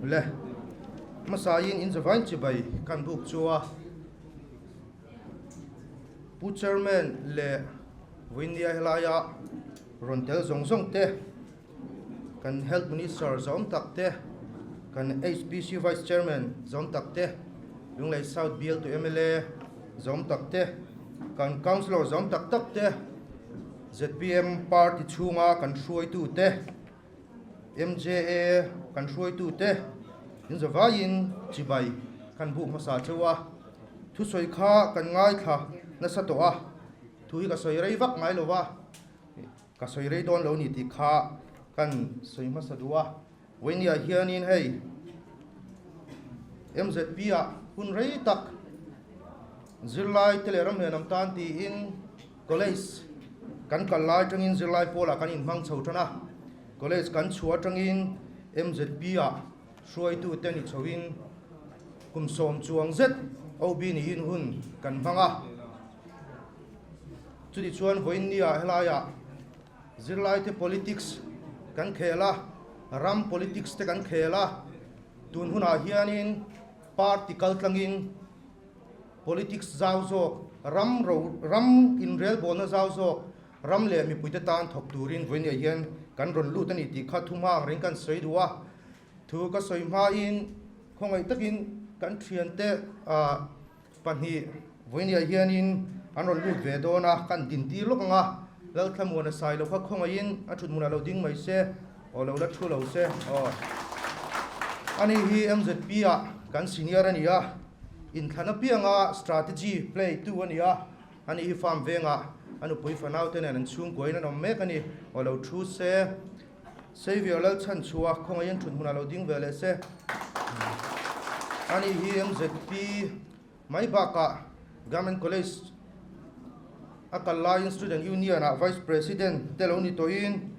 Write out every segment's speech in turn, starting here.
Le hmasain in zavain chibai kan buk chu a Pu Chairman leh Vawinia helaia rawn tel zawng zawng te, kan Health Minister zawng tak te, kan HPC Vice Chairman zawng tak te, Lunglei South bialtu mla zawng tak te, kan Councillor zawng tak tak te, zpm party chhunga kan hruaitu te, MJA kan hruaitu te in zavaiin chibai kan buk hmasa cheu a, thusawi kha kan ngaithla nasa tawh a, thu hi ka sawi rei vak ngai lo va, ka sawi rei dawn lo ni tih kha kan sawi hmasa duh a, Vawinia hianin hei MZP ah hun rei tak zirlai te leh ramlian am tan tiin College kan kal lai atangin zirlai pawlah kan inhmang chho tan a, college kan chhuah atangin MZP ah hruaitute ni chhoin kum sawm chuang zet OB niin hun kan hmang a. Chutichuan vawiinniah helaiah zirlaite politics kan khel a, ram politics te kan khel a, tun hunah hianin party kaltlangin, Politics zau zawk, ram ro ram inrelbawlna zau zawk, ram leh mipuite tan thawk turin vawinia hian kan rawn lut a ni tih kha thu hma ang reng kan sawi duh a. Thu ka sawi hmain khawngaih takin kan thiante pahnih vawinia hianin an rawn lut ve dawn a, kan dintir lawk ang a, Lalthlamuana sai lo kha khawngaihin a thut hmunah lo ding mai se, aw lo la thu lo se aw. Ani hi MZP ah kan senior a ni a. Inthlan apianga strategy play tu a ni a, ani hi farm vengah a nupui fanau te nen an chhungkuain an awm mek a ni. Aw lo thu se, Saviour Lalchhanchhuah khawngaihin thut hmunah lo ding ve leh se. Ani hi MZP mai bakah Government College a kal laiin Student Union ah Vice President te lo ni tawhin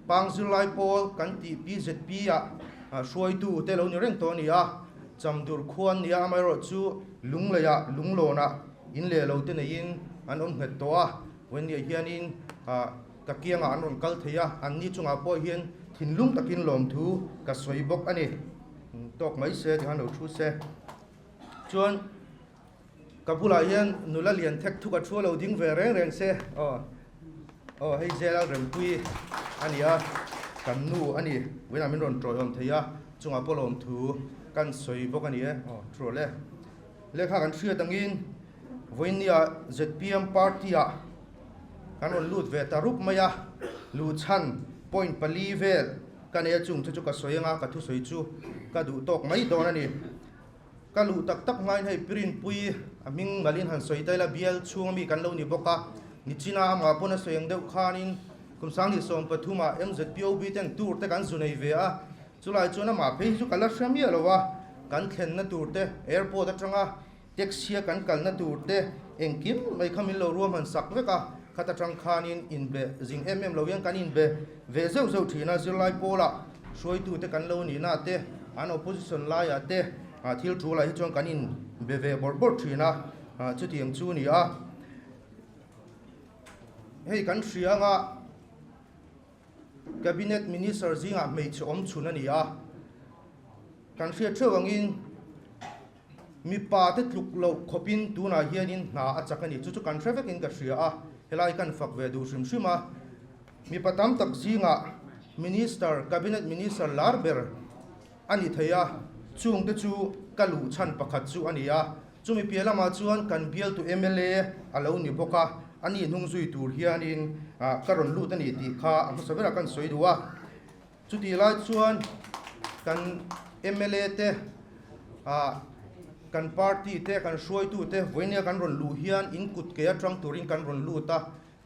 Pang zirlai pawl kan tih PZP ah hruaitu te lo ni reng tawh a ni a, Chamdur khua an ni a, amaherawhchu Lungleiah Lunglawnah in leh lo te neiin an awm nghet tawh a, Wendy-ah hianin ka kiangah an rawn kal thei a, anni chungah pawh hian thinlung takin lawmthu ka sawi bawk a ni. Tawk mai se tikhan lo thu se. Chuan ka bulah hian nula lian thek thuk a thu a lo ding ve reng reng se aw aw hei Zela Rempui a ni a kan nu a ni vawiinah min rawn tawihawm thei a chungah pawh lawmthu kan sawi bawk a ni e aw thu rawh le lehkha kan hriat angin vawiinnia zpm party ah kan rawn lut ve ta rup mai a luhchhan point pali vel ka nei a chung chu chu ka sawi anga ka thusawi chu ka duh tawk mai dawn a ni. Ka luh tak tak hmain hei Pirinpui a hming malin han sawi ta ila bial chhunga mi kan lo ni bawk a, nichina amah pawn a sawi ang deuh khanin kum 2013 ah MZPOB ten tour te kan zu nei ve a, chulai chuan amah phei hi chu ka la hre miah lo a, kan thlenna tur te, airport atanga taxi a kan kalna tur te engkim mai kha min lo ruahman sak vek a, khat atang khanin inbe zing em em lo hian kan inbe ve zeuh zeuh thin a, zirlai pawlah Hruaitu te kan lo nihna te, an opposition laiah te thil thu lah hi chuan kan in be ve bawrh bawrh thin a, chutiang chu a ni a. Hei kan hria anga Cabinet Minister zingah hmeichhe awm chhun a ni a, kan hriat theuh angin mipa te tluk loh khawpin tunah hianin hna a chak a ni. Chu chu kan hre vekin ka hria a, helai kan fak ve duh hrim hrim a. Mipa tam tak zingah Minister, Cabinet Minister lar ber a ni thei a, chungte chu ka luh chhan pakhat chu a ni a. Chumi piah lamah chuan kan bialtu mla a lo ni bawk a, a ni hnung zui tur hianin ka rawn lut a ni tih kha a hmasa berah kan sawi duh a. Chutih lai chuan kan mla te, kan party te, kan hruaitu te vawinia kan rawn luh hian in kut ke atang turin kan rawn lut a.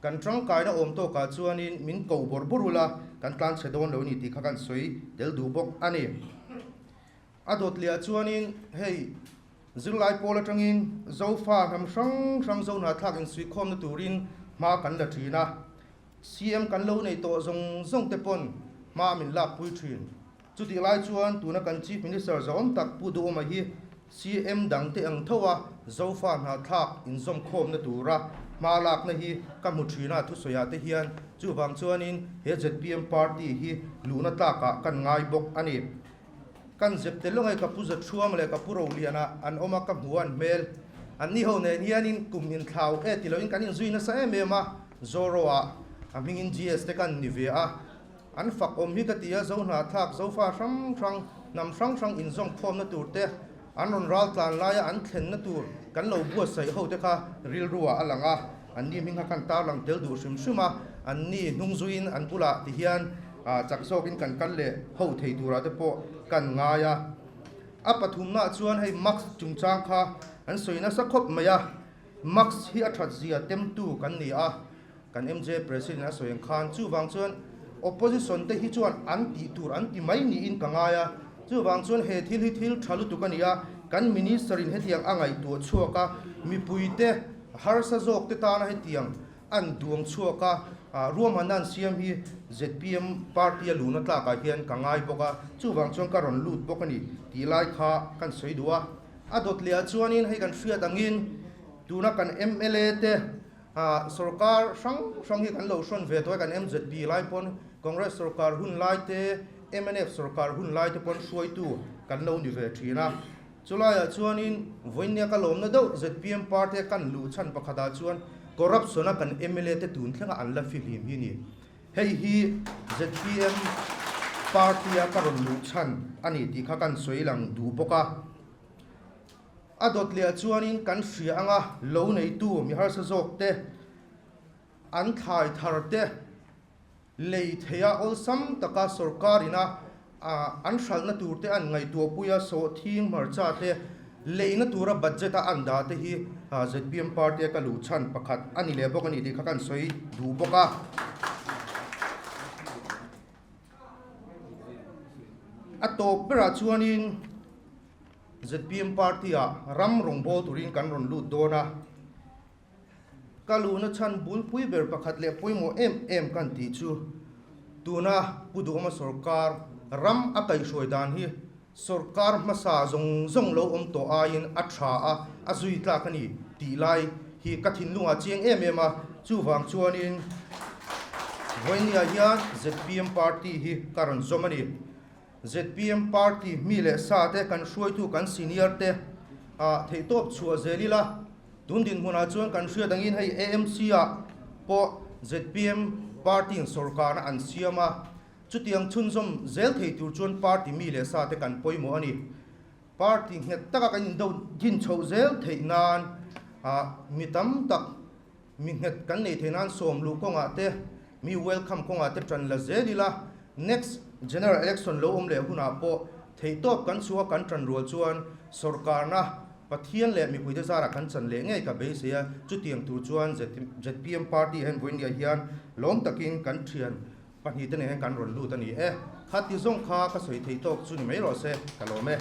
Kan tangkaina awm tawkah chuanin min ko bawrh bawrh ula, kan tlan chhe dawn lo ni tih kha kan sawi tel duh bawk a ni. A dawt lehah chuanin hei zirlai pawl atangin Zofa hnam hrang hrang Zohnahthlak insuihkhawmna turin hma kan la thin a, CM kan lo nei tawh zawng zawng te pawn hma min lakpui thin. Chutih lai chuan tuna kan Chief Minister zahawm tak Pu Duhawma hi CM dang te ang tho a Zofa hnahthlak inzawmkhawmna tura hma lakna hi ka hmu thin a thusawiah te hian chuvang chuanin he zpm party hi luhna tlakah kan ngai bawk a ni. Kan zep tel lawng e ka pu Zathuam leh ka pu Roliana an awm a ka hmu an hmel. An ni ho nen hianin kum inthlau e ti loin kan inzui nasa em em a, Zoro ah a hmingin GS te kan ni ve a. An fak awm hi ka ti a, Zohnahthlak, Zofa hrang hrang, hnam hrang hrang inzawm khawmna tur te, an rawn ral tlan laia an thlenna tur kan lo buatsaih ho te kha rilru ah a lang a, an ni hming kha kan tarlang tel duh hrim hrim a, an ni hnung zuiin an bulah ti hian chak zawkin kan kal leh ho thei turah te pawh kan ngai a. A pathumnaah chuan hei mask chungchang kha an sawi nasa khawp mai a, mask hi a that zia temtu kan ni a, kan MJ President a sawi ang khan chuvang chuan opposition te hi chuan an tih tur an ti mai niin ka ngai a, chuvang chuan he thil hi thil tha lutuk a ni a, kan Minister in hetiang a ngaihtuah chhuak a, mipui te harsa zawk te tana hetiang an duang chhuak a, ruahmanna an siam hi zpm party a luhna tlakah hian ka ngai bawk a, chuvang chuan ka rawn lut bawk a ni tih lai kha kan sawi duh a. A dawt leh ah chuanin hei kan hriat angin tuna kan mla te Sorkar hrang hrang hi kan lo hrawn ve tawh e, kan MZP lai pawn Congress sorkar hun lai te, mnf sorkar hun lai te pawn hruaitu kan lo ni ve thin a. Chulaiah chuanin vawinia ka lawmna deuh zpm party a kan luh chhan pakhatah chuan corruption a kan mla te tun thlenga an la fihlim hi ni. Hei hi zpm party a ka rawn luh chhan a ni tih kha kan sawi lang duh bawk a. A dawt leh chuanin kan hria anga lo neitu mi harsa zawk te, an thlai thar te lei theia awlsam taka sorkar ina an hralhna tur te an ngaihtuahpui a, sawhthing hmarcha te leina tura budget a an dah te hi zpm party a ka luh chhan pakhat a ni leh bawk a ni tih kha kan sawi duh bawk a. A tawp berah chuanin. Zpm party ah ram rawngbâwl turin kan rawn lut dawn a, ka luhna chhan bulpui ber pakhat leh pawimawh em em kan tih chu tuna Pu Duhawma sawrkar ram a kaihhruai dan hi sawrkar hmasa zawng zawng lo awm tawh aiin a tha a, a zui tlak a ni tih lai hi ka thinlungah chiang em em a, chuvang chuanin vawinia hian zpm party hi ka rawn zawm a ni. Zpm party mi leh sa te kan hruaitu kan senior te ah theihtawp chhuah zel ila, tun dinhmunah chuan kan hriat angin hei AMC ah pawh zpm party in sawrkarna an siam a, chutiang chhunzawm zel thei tur chuan party mi leh sa te kan pawimawh a ni. Party nghet taka kan indo din chhoh zel theih nan ah mi tam tak Mi nghet kan nei thei nan sawm luh kawngah te, mi welcome kawngah te tan la zel ila, next general election lo awm leh hunah pawh theihtawp kan chhuah kan tan rual chuan sawrkarna Pathian leh mipuite zarah kan chan leh ngei ka beisei a, chutiang tur chuan zpm party hian vawinia hian lawm takin kan thian pahnihte nen hian kan rawn lut a ni e. Khati zawng kha ka sawi thei tawk chu ni mai rawh se, ka lawm e.